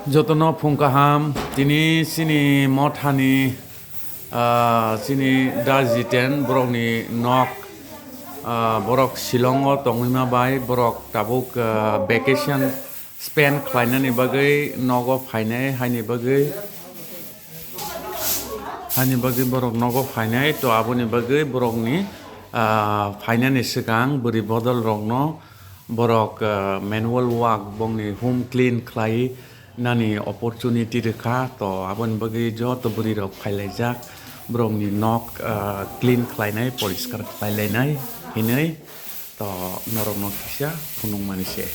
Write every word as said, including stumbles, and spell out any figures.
Jotono phung kaham, tini chini mothani, ah, chini da Jiten borokni nok, ah, borok Shillongo tongwima bai borok tabuk, ah, vacation spend khlainani bagwi nogo phainai, haini bagwi, haini bagwi borok nogo phainai, to aboni bagwi borokni, ah, phainani swkang bwrwi bodol rokno borok, ah, manual work bongni home clean khlai nani opportunity rwkha, to aboni bagwi joto bwrwi rok phailaijak, borokni nok, ah, clean khlainai, poriskar khlailainai hinwi, to norokno kisa phunukmani se.